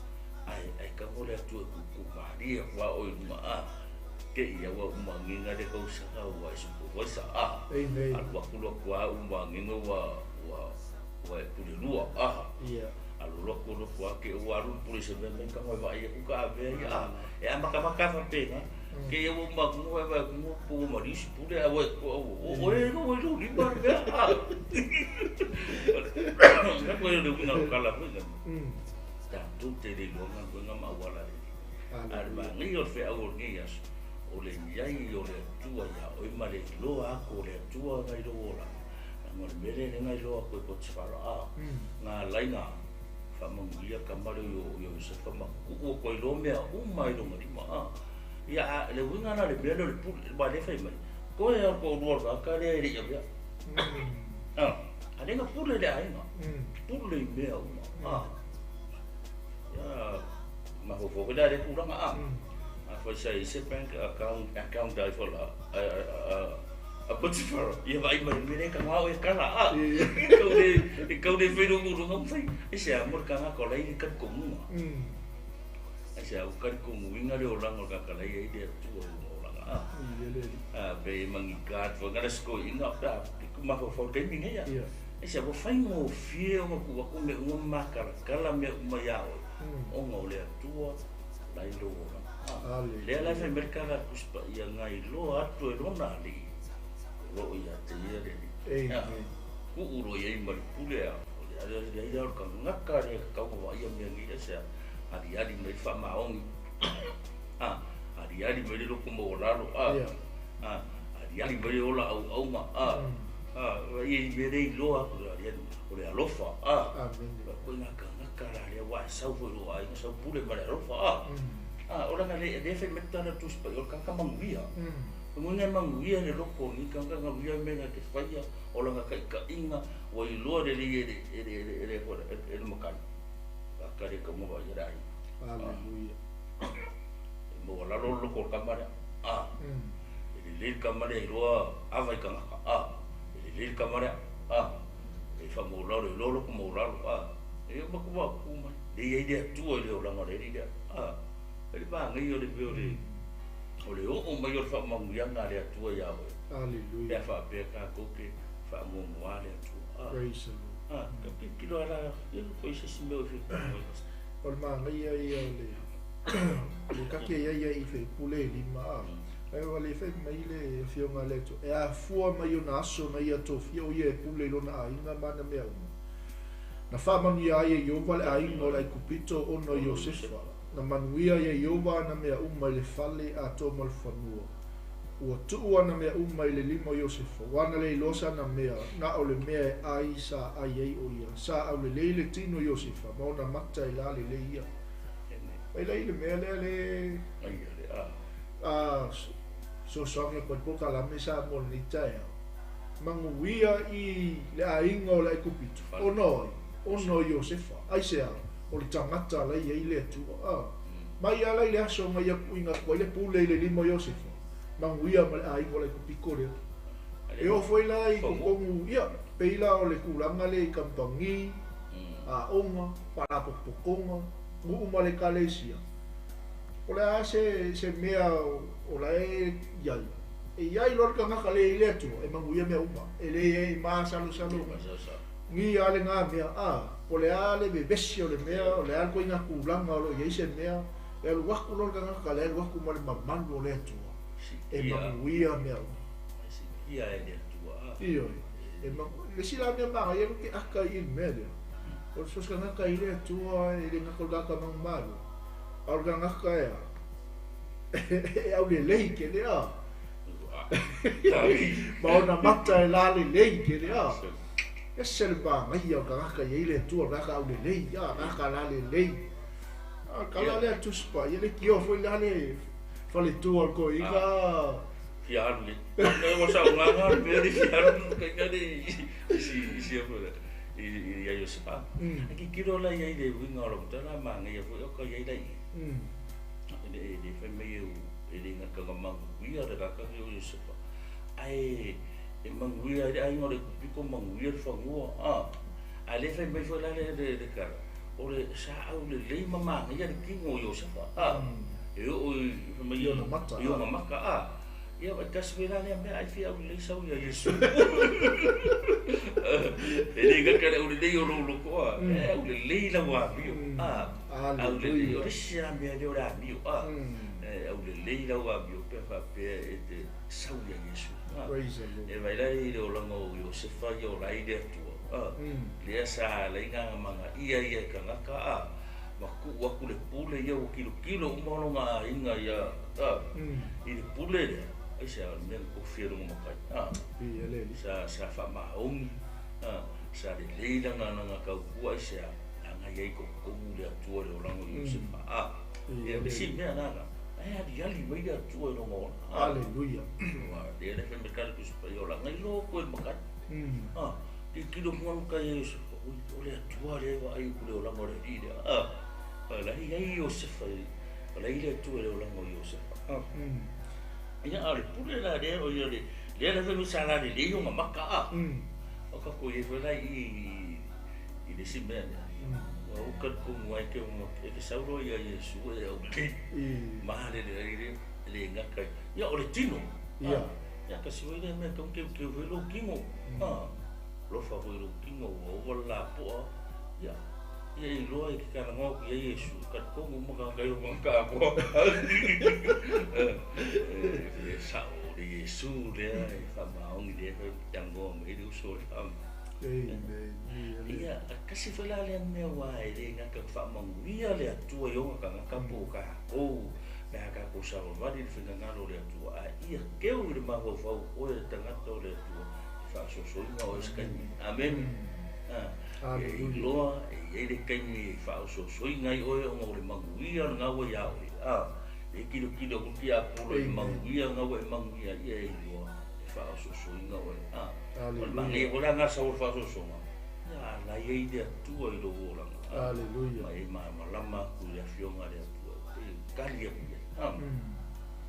ae tama le Atua e tuutuu malie atu lava oe i luga, a, te i ua umagiga le tausaga ua e supervisor, a, alu atu loa atu lava umagiga ua e pule lua, a, alu loa atu alu atu lava te i ua alu le pule i se mea mai tago e vaai atu ka avea ia, a, e amatamata lava faapena, te i ua umagiga ua e vaai atu ua po ua maliu si pule ae ua o oe i lou lima le mea, a. O le uiga o lau tala foi lea, tatou te le iloa galuega ma auala a le Alii. A o le manaia o le feau o lenei aso, o le i ai o le Atua ia oe ma le iloa atu o le Atua nai lou olaga. Leaga o le mea lea na iloa atu e Potifara, a, na ala ai na faamanuia tama lea o Iosefa ma tuu atu ai loa mea uma i lona lima, a. Ia, a, le uiga la o le mea lea o le pule, aua o lea e fai mai, toe lava o le toalua o le tagata lea e le i avea. A, a lea na pule le aiga, pule i mea uma, a. Ia, mafaufau foi la i lea tulaga, a. Afai sa i se bank account account ai fola a Potifara ia vaai mai le mea lea e kagao e kala a kau le e kau le fai lou uluga ma fai ai se a mo le kagaka o la e i le talitonuga ai se a ua talitonuina le olaga o le tagata la e i ai le Atua i lona olaga a a pe magika atu foi na le sikoiina pe a mafaufau i le taimi nei a ai se a ua faigofie ona tuu atu mea uma ma matalatala mea uma ia oe ona o le Atua la i lou olaga. Lea la e fai mai le tala a le Tusi Paia, na iloa atu e lona alii o lo o ia te ia le Alii. Amen. Tuu loa i ai ma le pule a o le aliali lea o le tagata lea e tatau ona vaaia mea nei ae se aliali mai le faamaoni, a aliali mai le loto maualalo, a aliali mai le ola auauna, a ia i mea lea e iloa atu le aliali o le alofa, a Amen. Tagata la lea ua e sau foi i lou aiga sau pule ma le alofa a. A o lana le le fai mai tala Tusi Paia o le tagata manuia. O lona uiga e manuia le loto o lenei tagata manuia mea na te faia o lana taitaiga ua iloa lelei e le e le e le e le matai. Tagata le taunga vaaia le aiga. Aleluia. E maualalo le loto o le tama lea. A. E lelei le tama lea e iloa ava i tagata. A. E lelei le tama lea. A. E faamaulalo, e iloa loko maulalo, a. E uma atu ua tu mai. Le i ai le Atua i le olaga o le alii lea, a. E le manaia o le mea o le, o le oo mai o le faamanuiaga a le Atua ia oe. Aleluia. Pe a faapea tatou te faamuamua le Atua, a. Praise the Lord. A, ka tilotilo lava la, ia foi se isi mea o e fia talanoa ai. O le manaia ia o le le kake ia ia i faipule e lima a. Ae ua le fai mai le Afioga a le Atua, e afua mai ona aso na ia tofia o ia e pule i lona aiga ma ana mea uma. Na faamanuia ai e Ieova le aiga o le Aikupito ona o Iosefa. Na manuia ai e Ieova ana mea uma i le fale atoa ma le fanua. Ua tuu ana mea uma i le lima o Iosefa, ua ana le iloa sana mea, na o le mea e ai sa ai ai o ia. Sa aulelei le tino o Iosefa ma ona mata e lalelei ia. Mai la i le mea lea le a fesoasoani atu ai polokalame Samoa i lenei taeao. Manuia i le aiga o le Aikupito, ona o ai? Ona o Iosefa. Aisea? O le tagata la i ai le Atua. A. Mai lava la i le aso na ia tuuina atu ai le pule i le lima o Iosefa, manuia ma le aiga o le Aikupito lea. E oo foi la i totonu, ia, pei la o le tulaga lea i kamupani, aoga, faalapotopotoga, nuu ma le ekalesia. O le a se se mea o la e i ai? E i ai loa le tagata le i le Atua, e manuia mea uma. E le i ai masalosalo ni a le na mea, a po le a le vevesi o le mea, o le a le ituaiga tulaga o lo o i ai se mea, e alu atu loa le tagata le alu atu ma le mamalu o le Atua, e manuia mea uma. Sikia e le Atua, a. Ioe. E le isi la mea manaia e te aka i le mea lea, o le so o se tagata i le Atua e le gata o le tagata manumalo, a o le tagata e a, e aulelei tele a. Ma ona mata e lalelei tele a. Ese le manaia o le tagata i ai le Atua, o le tagata aulelei, a, tagata lalelei. A, kala lea Tusi Paia, le tio foi la le faletua o le toeaina. Fia alu nei. Ua saunoaga le mea le fia alu kai le i si i si i i ai o se pa. Ai tilotilo la i ai le uiga o lau tala manaia foi o ka i ai la i. Le le fai mai e e le gata na manuia le tagata nei o Iosefa. Ae e manuia ai le aiga o le Kupiko manuia le fanua a. Ae le fai mai foi la le le le tala o le sa aulelei ma manaia le tino o Iosefa a. E oo i fai mai I ona mata, i ona mata a. Ia e tasi foi la lea mea ai fia aulelei sau ia Iesu. E le gata le aulelei o lou loto a, e aulelei lau amio a. Aulelei o le isi lava mea lea o le amio a. E aulelei lau amio pe a faapea e te sau ia Iesu. Praise the Lord. E vaai la i le olaga o Iosefa ia o la i le Atua a. Lea sa ala ai na magaia ia e tagata a. Ma tuu atu le pule ia ua tilotilo uma lona aiga ia a. I le pule lea, aisea o le mea na tofi e lona matai a. Sa sa faamaoni a, sa lelei lana lana tautua aisea, leaga e i ai totonu le Atua i le olaga o Iosefa a. Ia o le isi mea lena, e aliali mai le Atua i lona ola a. Aleluia. Ua lea le fai mai tala Tusi Paia o laga iloa atu e le matai. A, tilotilo atu matai ia Iosefa, ui o le Atua lea e vaai atu i le olaga o le alii lea a. La e i ai Iosefa i Palai le Atua i le olaga o Iosefa. Ia, a o le pule la lea, o ia le, lea lava e sa lalelei ona maka, a. O tatou i ai foi la i i i le isi mea lea. Ua ou talitonu ai ke e ke sau loa ia Iesu e au nei. Malele ai le le gata. Ia o le tino. Ia. Ia kasi foi lea mea tau keukeu foi lou tino. Alofa foi lou tino ua ova le lapoa. Ia. Ia iloa e ke talanoa atu ia Iesu, talitonu uma tagata i luma ta atoa. E sao le Iesu lea e faamaoni lea foi talanoa mai le uso le Amen. Ia, kasi foi la lea mea ua e le gata faamanuia le Atua i ona tagata po o tatou, pe a tatou savavali le finagalo o le Atua, a ia keu i le mafaufau oe le tagata o le Atua, e faasoasoaina oe se taimi. Amen. E iloa e i ai le taimi e faaosoasoaina ai oe ona o le manuia lena ua ia oe. E tilotilo atu tiapolo i le manuia lena ua e manuia, ia e iloa e faaosoasoaina oe. O le manaia foi la lena sau o le faasoasoaga, ia ala i ai le Atua i lou olaga. Hallelujah. Ma e malamalama atu i le afioga a le Atua, e pei e tali atu i ai.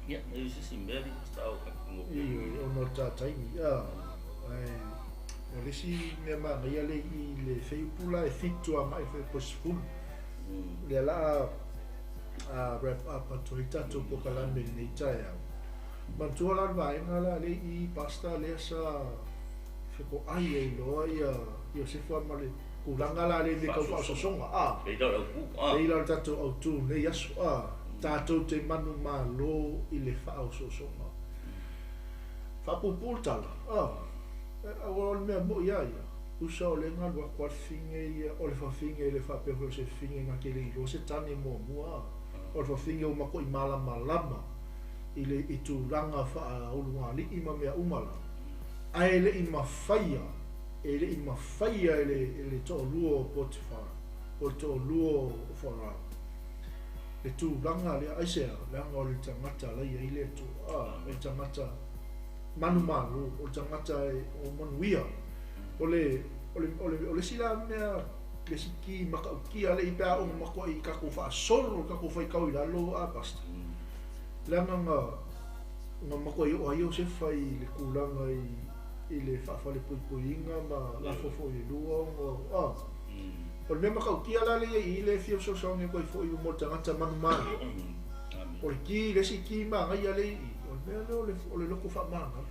Ia, e se isi mea li pasta o ka kungo. Ioe, ona o le tataimi. Ae, o le isi mea manaia le i le feiupu la e 7 agai foi po 10. Lea la a wrap up atu ai tatou polokalame i lenei taeao. Manatua la le vaega la le i pasta lea sa fekoai ai loa ia Iosefa ma le tulaga la le le tau faasoasoga. Lei la o le autu. Lei la o le tatou autu nei aso. Tatou te manumalo i le faaosoasoga. Faapuupuu le tala. Aua o le mea moi ia ia. Usa o le galu atu a le fafine ia, o le fafine le faapea foi o se fafine na te le iloa se tane muamua. O le fafine ua matuai malamalama i le i tulaga faaulugalii ma mea uma la. Ae le i mafaia, e le i mafaia e le toalua o Potifar, o le toalua o Farao. Le tulaga lea, aisea, leaga o le tagata la i ai le Atua. O le tagata manumalo, o le tagata o manuia. O le isi la mea, le isi ki matautia le i pe a o matoa i tatou faasolo, tatou faitau i lalo a pasta. Leaga na matoa i o ai Iosefa i le tulaga i le faafale puipuiga ma lafo foi i lua ona o le mea matautia la le i le fia fesoasoani atu ai foi mo le tagata manumalo. O le ki, le isi ki manaia le i, o le mea lea o le loko faamagalo.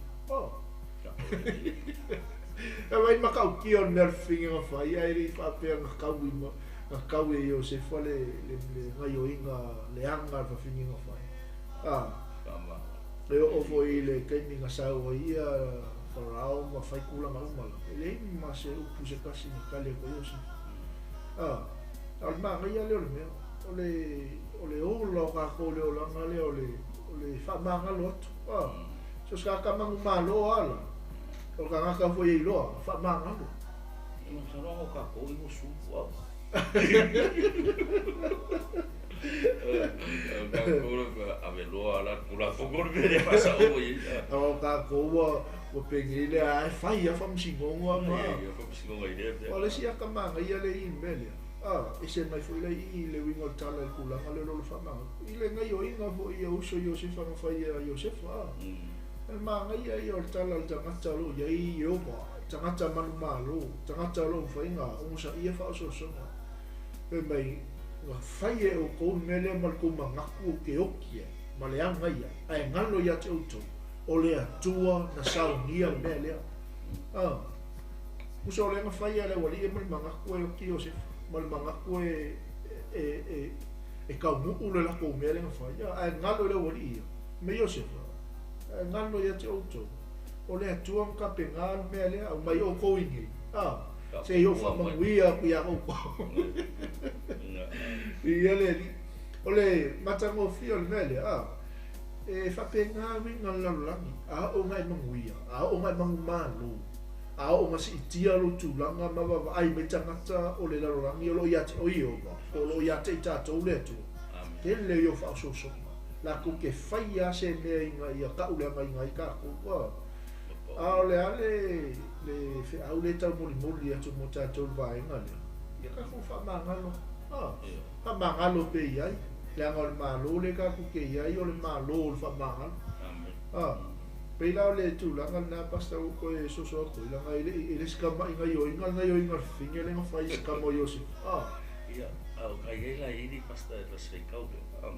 E mai matautia o le mea le fafine na fai, ae le i faapea na kaui na kaui e Iosefa le gaioiga leaga le fafine na fai. Le oo foi i le taimi na sau ai ia Farao ma fai tulaga uma la. E leai ma se upu se tasi na tali atu ai Iosefa. A o le manaia lea o le mea, o le ola o tatou le olaga lea o le faamagalo atu. So se tagata manumalo ala, o le tagata foi e iloa, faamagalo. E masalo o tatou i ua supu au. Ave loa la tulafono le mea lea faasao i ai. O tatou ua penei lea ae fai a faamasinoga ma. Ia faamasinoga i lea mea. O le isi ata manaia le i le mea lea. Ese mai foi le i le uiga o le tala i le tulaga lea o le faamagalo. I le gaioiga foi ia uso Iosefa na fai ia Iosefa. E manaia ia o le tala o le tagata o lo o i ai Ieova, tagata manumalo, tagata o lo o mafai ona onosaia faaosoasoga. Fai mai, na fai e outou le mea lea ma le tou manatu o te oki ai, ma le aga ia, ae galo ia te outou, o le Atua na saunia le mea lea. Uso o le na fai a le aualii ma le manatu e oki Iosefa, ma le manatu e kaumuu le latou mea lea na fai. Ae galo i le aualii ia, me Iosefa, ae galo ia te outou, o le Atua na tapena le mea lea, au mai outou i nei. Se i o faamanuia atu ia outou. Ia le alii. O le matagofie o le mea lea, e faapena uiga le lalolagi, a oo na e manuia, a oo na e manumalo, a oo na siitia lou tulaga ma vaavaai mai tagata o le lalolagi o loo ia te oe Ieova, o loo ia te i tatou le Atua. Tele ia o faaosoasoga. Latou te fai lava se mea ina ia tau leaga ai tatou. A o le a le feau le taumolimoli atu mo tatou le vaega lea. Ia tatou faamagalo. Faamagalo pe i ai. Leaga o le Malo lea tatou te i ai o le Malo o le faamagalo. Amen. Pei la o le tulaga lena Pastor ua toe soso atu ai, leaga e le i, e le o se tama'i gaioiga le gaioiga a le fafine lea na fai i se tama o Iosefa. Ia, a o kai ai la i ni Pastor e fasifaitau lea.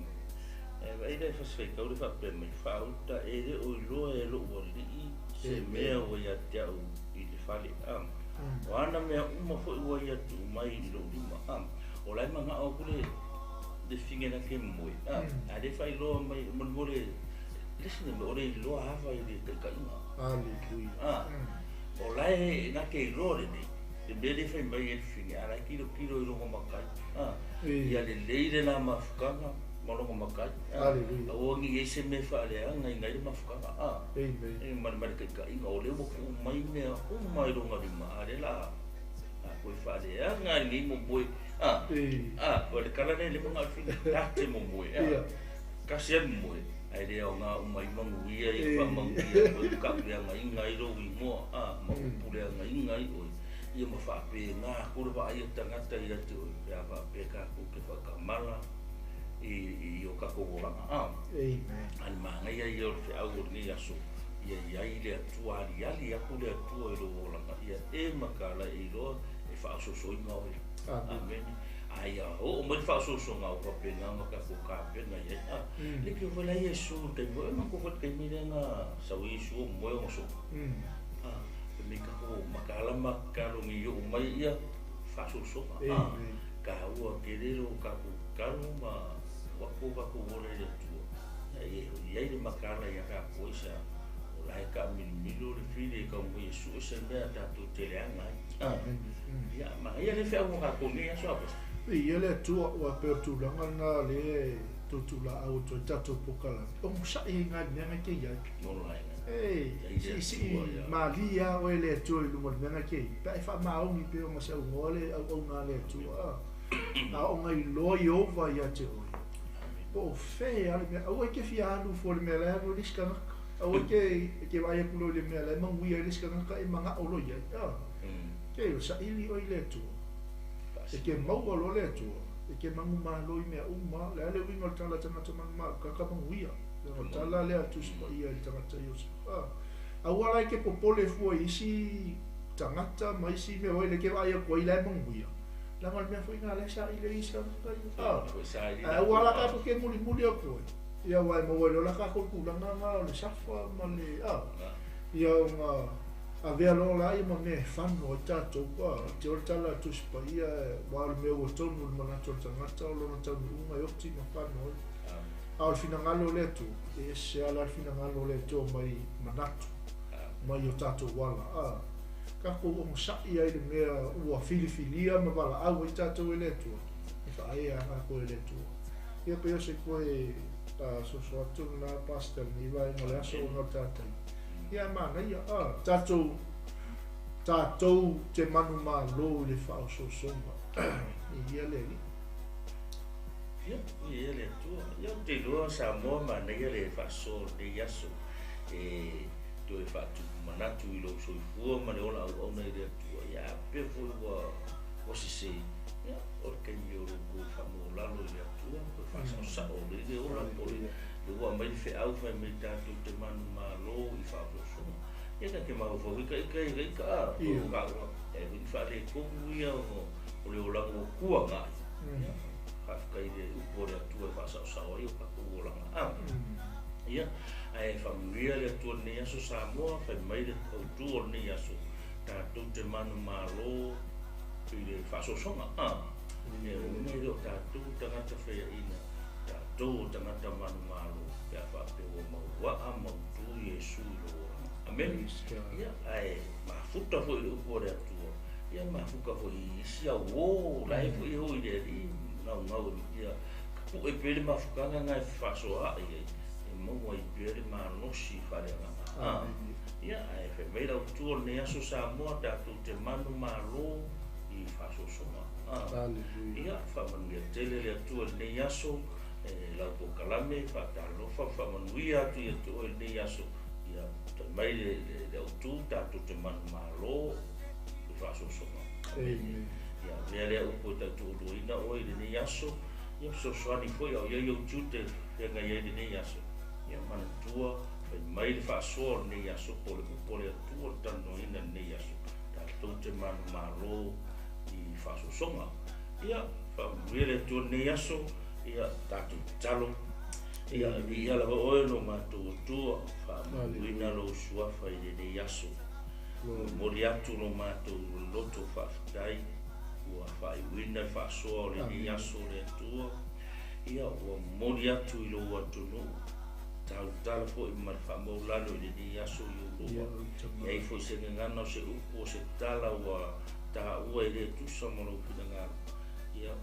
E vaai la e fasifaitau le faapea mai, faauta e le o iloa e lou alii se mea ua ia te au i le fale. O ana mea uma foi ua ia tuu mai i lou lima. O la e manao atu le le fine na ke moe. A le faailoa mai molemole le isi mea o le iloa ava i le taitaiga. Aleluia. O la e na te iloa lenei le mea lea e fai mai e le fine, a la e tilotilo i lona matai. Ia lelei le la mafutaga ma lona matai. Aleluia. Aua ne i i ai se mea e faaleagaina ai le mafutaga. Amen. Ma le taitaiga, o lea ua tuu mai mea uma i lona lima, a lea la a koe faaleaga i lenei momoe. O le tala lea e le manao le fine, ta te momoe. Tasi lava le momoe, ae le aoga uma ai manuia ia faamanuia koe ma tauleagaina ai lou igoa, ma upuleagaina ai oe. Ia ma faapena atu le vaai a tagata ia te oe, pe a faapea tatou te faatamala i o tatou olaga. Amen. A le manaia ia o le feau o lenei aso, ia i ai le Atua, aliali atu le Atua i lou olaga, ia e mataala e iloa e faaososoina oe. Amen. Amen. A ia oo mai le faaososoga ua faapena ona tatou tapena i ai. Le ke foi la Iesu i le taimi, e manatua foi le taimi lea na sau ai Iesu o moe ona soa. E mei tatou mataala ma tatalo nei oo mai ia faasosoga. Amen. Taua tele lo tatou tatalo ma o atu o tatou ola i le Atua. Ia e i ai le mataala ia tatou ai sa o la e taamilomilo le fili e tau mai e sue se mea tatou te leaga ai. Amen. Ia, ma ia le feau o tatou nei aso a Pastor. Ia le Atua, ua pei o le tulaga lena lea e tutulaau atu ai tatou polokalame. O onosai ai i le mea na e te i ai. Mo laina. E, siisii malie a oe le Atua i luma o le mea na e te i ai. Pe a e faamaoni pei ona saunoa le auauna a le Atua. A o iloa Ieova ia te oe. Po o fea lava le mea, aua e te fia alu fua i le mea la e alu ai le isi tagata. Aua e te vaai atu loa i le mea la e manuia ai le isi tagata e manao loa i ai. Ke o saili oe i le Atua. E te maua loa le Atua, e te manumalo i mea uma. O le a le uiga o le tala tagata manumalo, tagata manuia. Leaga o le tala lea a le Tusi Paia i le tagata Iosefa. Aua la e te popole fua i isi tagata ma isi mea o ai lea e te vaai atu ai la e manuia. Leaga o le mea foi lena o lea e saili ai isi tagata ia. Ae aua la tatou te mulimuli atu ai. Ia aua e maua ai loa la tatou tulaga na o le safa ma le ia ona avea loa laia ma mea e fano ai tatou. Te o le tala a le Tusi Paia, aua o le mea ua tonu i le manatu o le tagata o lona taunuuga e oti ma fano ai. A o le finagalo o le Atua, e ese lava la le finagalo o le Atua mai manatu, mai o tatou ala. Tatou onosai ai i le mea ua filifilia ma valaau ai tatou e le Atua, e faaea lava tatou e le Atua. Ia pei o se toe soso atu lena Pastor i lenei vaega o le aso ona o le tatai. Ia e manaia, tatou tatou te manumalo i le faaosoosoga. Viia le Alii. Ia, viia le Atua. Ia, ou te iloa Samoa manaia le faasoa o lenei aso e toe faatupu manatu i lou soifua ma le ola auauna i le Atua. Ia, a pea foi ua sese, ia, o le taimi o lou toe faamaualalo i le Atua, toe faasaosao lelei le ola po o le ua aumai le feau fai mai tatou te manumalo i faaosoosoga. Ia, ta te mafaufau i ita ita ita a, o taua, e ui ni faaletonu ia o le olaga ua tuanai. Ia, faafetai i le upu o le Atua e faasaosao ai o tatou olaga. Ia, ae faamanuia le Atua i lenei aso Samoa, fai mai le autu o lenei aso, tatou te manumalo i le faaosoosoga. E uiga e le o tatou tagata faiaina, tatou o tagata manumalo, pe a faapea ua mauaa mautu Iesu i lou olaga. Amene. Ia, ae mafuta foi i le upu o le Atua, ia mafuta foi i isi auō, la e foi e o i le Alii, gaugau ia tapue pea le mafutaga na e fefaasoaai ai, e maua ai pea le malosi faaleagaga. Ia, ae fai mai le autu o lenei aso Samoa, tatou te manumalo i faaosoosoga. Ia, faamanuia tele le Atua i lenei aso, e lau polokalame, faatalofa, faamanuia atu ia te oe i lenei aso, ia fai mai le autu, tatou te manumalo i faaosoosoga. Amen. Ia, avea lea upu e tautuuluaina oe i lenei aso, Ia fesoasoani foi a o i ai ou tiute e feagai ai i lenei aso. Ia manatua, fai mai le faasoa o lenei aso po o le upu a le Atua le talanoaina i lenei aso, tatou te manumalo i faasoasoga. Ia, faamanuia le Atua i lenei aso, ia tatou tatalo. Ia, viia lava oe lo matou Atua, faamanuina lou suafa i lenei aso. Momoli atu lo matou loto faafetai ua faaiuina le faasoa o lenei aso le Atua. Ia, ua momoli atu i lou atunuu, tautala foi ma le faamaulalo i lenei aso i ou luma. E i ai foi se gagana o se upu o se tala ua taua e le tusa ma lou finagalo, ia,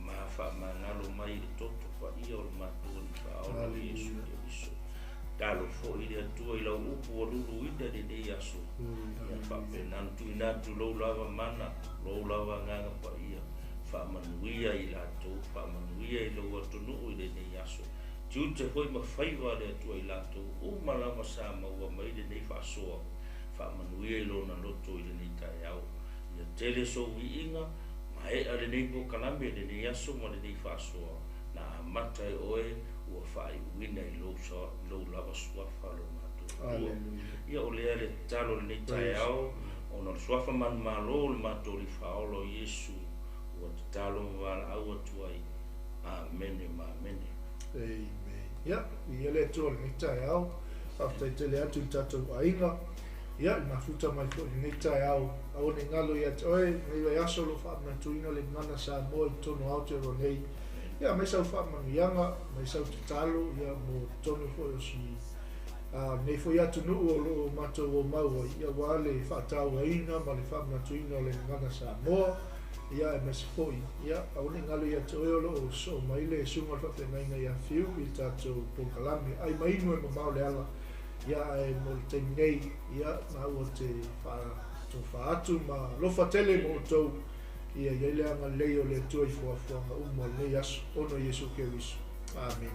ma faamagalo mai i le toto paia o le matou Alii Faaola o Iesu Keriso. Talo foi i le Atua i lau upu ua luluina i lenei aso, ia faapena ona tuuina atu lou lava mana, lou lava agaga paia, faamanuia i latou, faamanuia i lou atunuu i lenei aso. Tiute foi ma faiva a le Atua i latou uma lava sa maua mai lenei faasoa, faamanuia i lona loto i lenei taeao. Ia tele sou viiga, maea lenei polokalame, lenei aso ma lenei faasoa, na amata e oe ua faaiuina i lou, lou lava suafa lo matou Atua. Ia o lea le tatalo i lenei taeao, ona o le suafa manumalo o le matou Alii Faaola o Iesu, ua tatalo ma valaau atu ai. Amene ma amene. Amen. Ia, viia le Atua i lenei taeao. Faafetai tele atu i le tatou aiga. Ia, i mafuta mai foi i lenei taeao. Aua ne i galo ia te oe, lenei vaiaso o lo o faamanatuina le gagana Samoa i totonu o Aotearoa nei. Ia, aumai sau faamanuiaga, aumai sau tatalo, ia, mo totonu foi o si a lenei foi atunuu o lo o matou omau ai, ia, aua le faatauaina ma le faamanatuina o le gagana Samoa. Ia, aemaise foi, ia, aua ne i galo ia te oe o lo o sosoo mai le susuga o le faafeagaiga ia Fiu i le tatou polokalame. Ai ma inu e mamao le ala, ia, ae mo le taimi nei, ia, maua te faatofa atu ma alofa tele mo outou, ia i ai le agalelei o le Atua i foafoaga uma o lenei aso, ona o Iesu Keriso. Amene.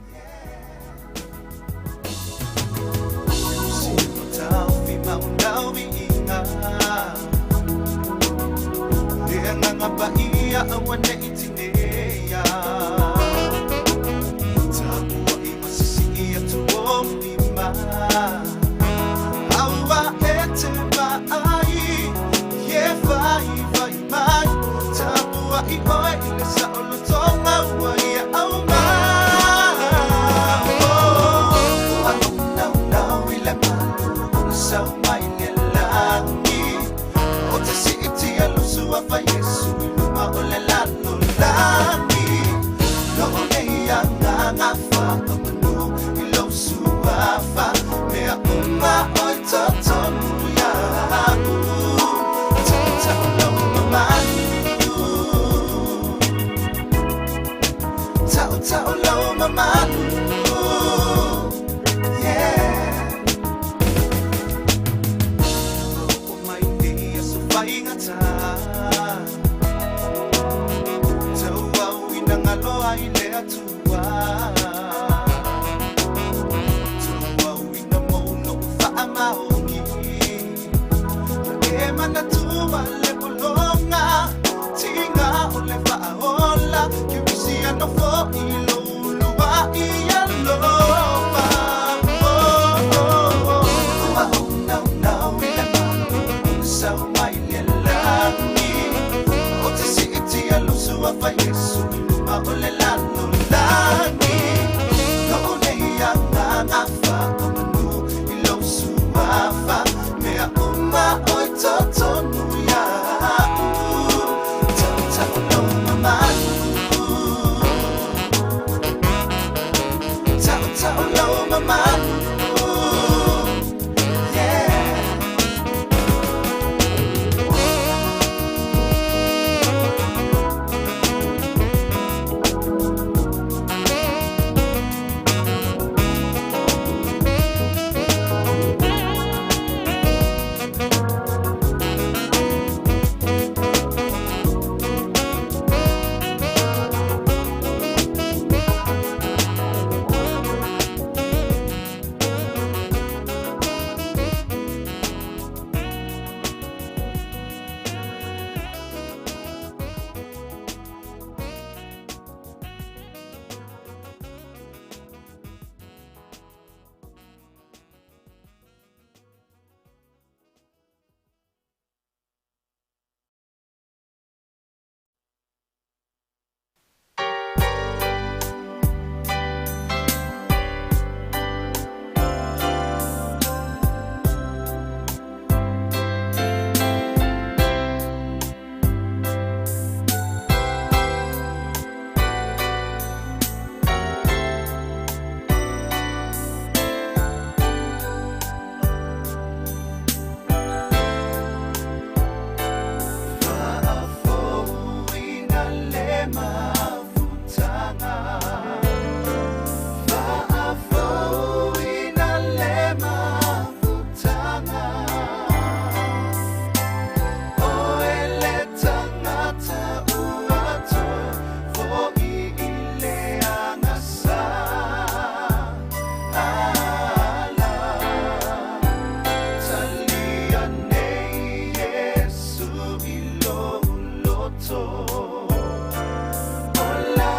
Ola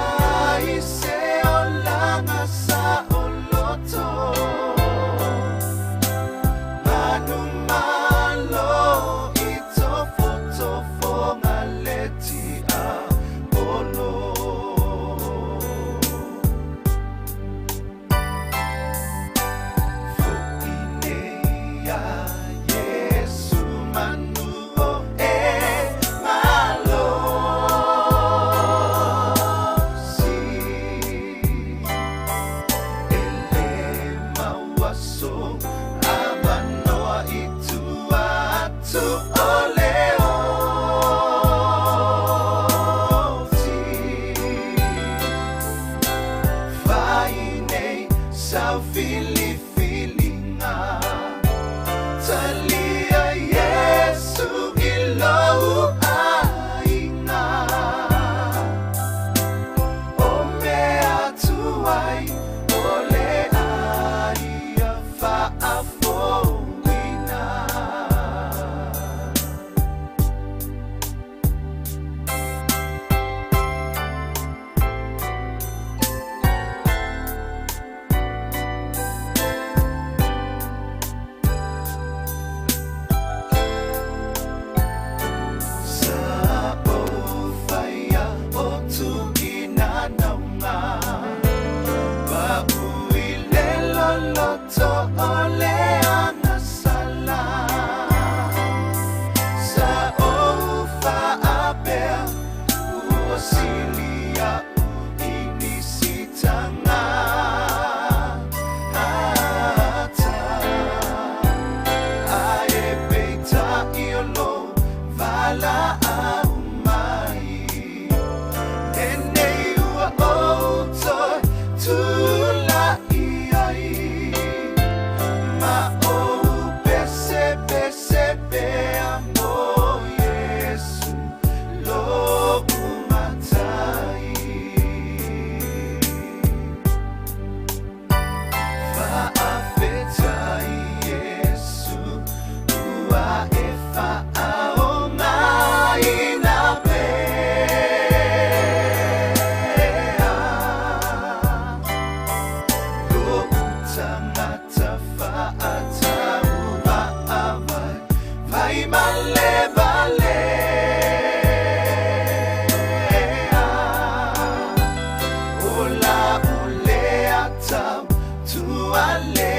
i se olaga sa oloto Manumalo i tofotofoga le tiakono. Fo'i nei a Iesu manu o e malosi. E lē maua sou avanoa i tua atu o le oti. Fai nei sau filifiliga, talia Iesu i lou aiga. O mea tuai o le a Ia faafouina. Sa ou faia o tuuina nauga Pa'u i le loloto o le agasala. Sa ou faapea ua sili a'u i nisi tagata. Ae peitai o lou valaau mai lenei ua ou toe tula'i ai ma ou pesepese pea mo Iesu lo'u Matai. Faafetai Iesu ua e faaaogaina pea Lo'u tagata faatauvaa vai ma le valea. O la'u lea tautua lē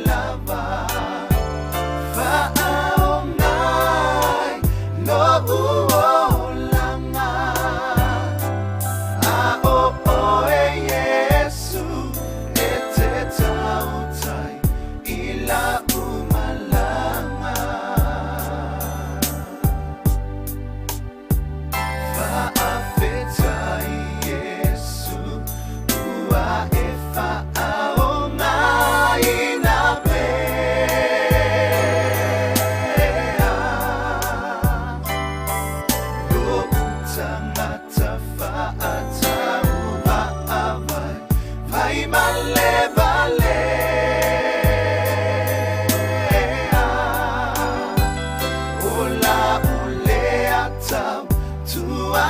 lava Faaoga i lo'u olaga A o oe Iesu e te tautai i la'u malaga. Faafetai Iesu ua e faaaogaina pea Lo'u tagata faatauvaa vai ma le valea. O la'u lea tautua.